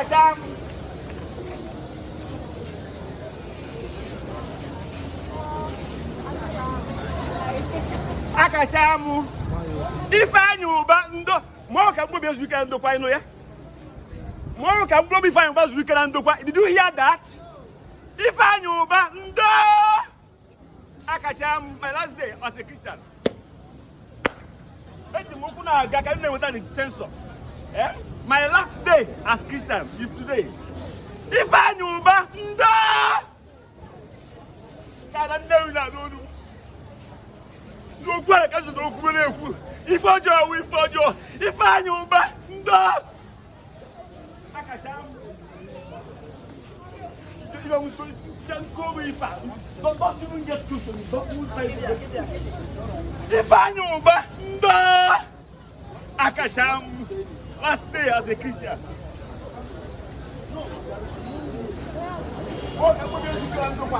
Akacha m. Akacha m. Ifeanyị Ụba ndo mụọ ka mkpụrụ obi ezu ike na ndokwa ịnụ ya. Mụọ ka mkpụrụ obi Ifeanyị Ụba zuru ike na ndokwa. Did you hear that? Ifeanyị Ụba ndo. Akacha m my last day as a Christian. Eji m ụkwụ na-aga ka m na-enweta the sensor. Eh? My last day as Christian is today. Ifeanyị Ụba ndo. Ka na Nnewi na-anụ olu. N'okwu a ka zụtara okwu na-ekwu. Ife ọjọọ wụ ife ọjọọ. Ifeanyị Ụba ndo. Akacha m. Ifeanyị Ụba ndo. Akacha m. Last day as a Christian. Ọ ga-ekwe m ezukọ ndokwa.